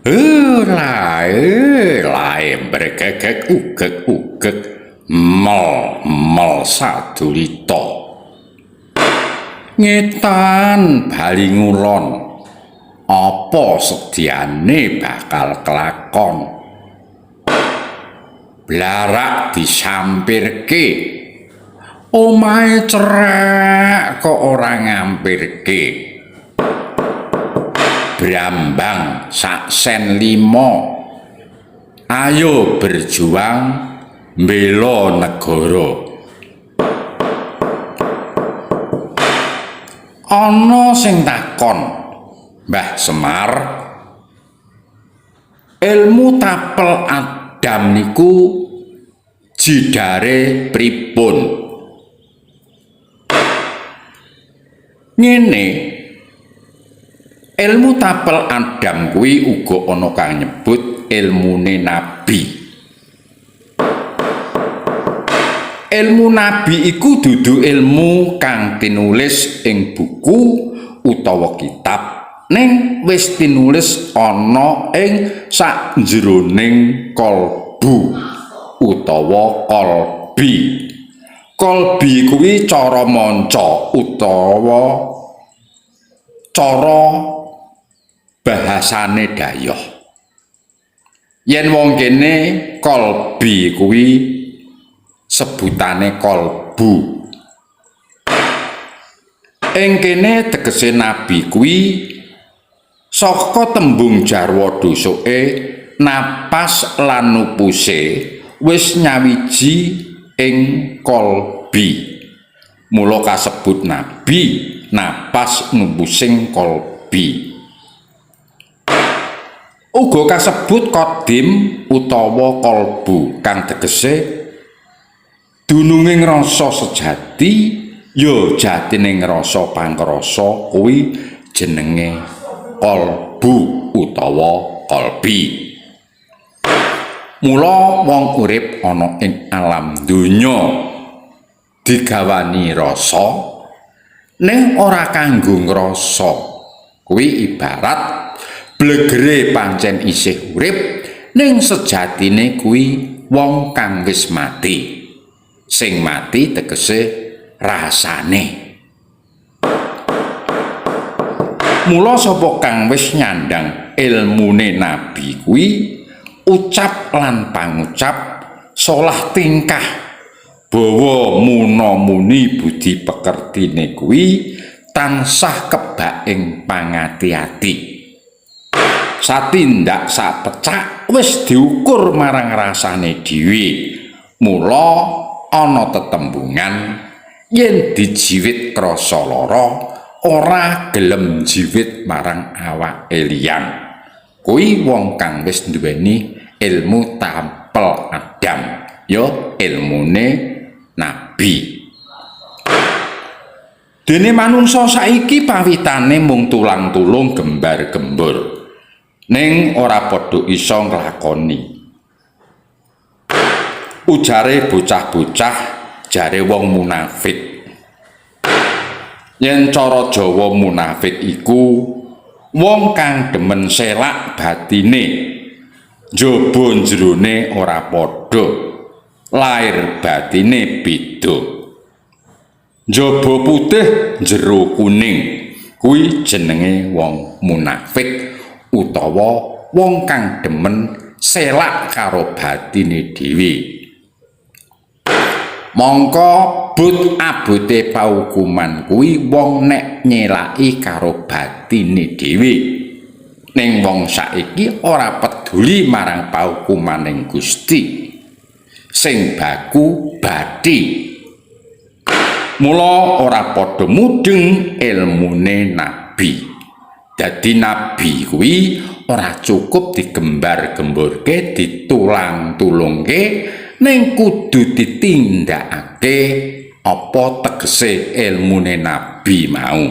Lae lae bregegek ugek ugek mel mel sadulita. Ngetan bali ngulon, apa sediane bakal kelakon. Blarak disampirke, omahe cerek kok ora ngampirke. Brambang sak sen 5, ayo berjuang mbela negara. Ana sing takon, Mbah Semar, ilmu tapel Adam niku jidare pripun? Ngene, ilmu tapel Adam kuwi uga ana kang nyebut ilmune nabi. Ilmu nabi iku dudu ilmu kang tinulis ing buku utawa kitab, ning wis tinulis ana ing sakjroning kolbu utawa kolbi. Kolbi kuwi cara manca utawa cara bahasane dayoh. Yen wong kene kolbi kuwi sebutane kolbu. Ing kene tegese nabi kuwi saka tembung jarwa dusuke napas lan nupuse wis nyawiji ing kolbi. Mula kasebut nabi napas nupusing kolbi. Uga kasebut kodim utawa kolbu kang tegese dununge ngrasa sejati ya jatine ngrasa pangkrasa kuwi jenenge kolbu utawa kolbi. Mula wong urip ana ing alam donya digawani rasa ning ora kanggo ngrasa. Kuwi ibarat blegere pancen isih urip ning sejatine kuwi wong kang wis mati. Sing mati tegese rasane. Mula sapa kang wis nyandang ilmune nabi kuwi ucap lan pangucap, solah tingkah, bawa muna-muni budi pekertine kuwi tansah kebak ing pangati-ati. Satindak sapecak wis diukur marang rasane dhewe. Mula ana tetembungan yen dijiwit krasa lara ora gelem jiwit marang awake liyan. Kuwi wong kang wis duweni ilmu tapel Adam, ya ilmune nabi. Dene manungsa saiki pawitane mung tulang-tulung gembar-gembur, ning ora padha iso nglakoni. Ujare bocah-bocah jare wong munafik. Yen cara Jawa munafik iku wong kang demen selak batine, njaba jerone ora padha, lair batine beda. Njaba putih jero kuning, kuwi jenenge wong munafik utawa wong kang demen selak karo batine dhewe. Mongko but abote paukuman kuwi wong nek nyelaki karo batine dhewe. Ning wong saiki ora peduli marang paukumaning Gusti sing baku bathi. Mula ora padha mudheng ilmune nabi. Dadi nabi kuwi ora cukup digembar-gemborke, ditulang-tulungke, ning kudu ditindakake apa tegese ilmune nabi mau.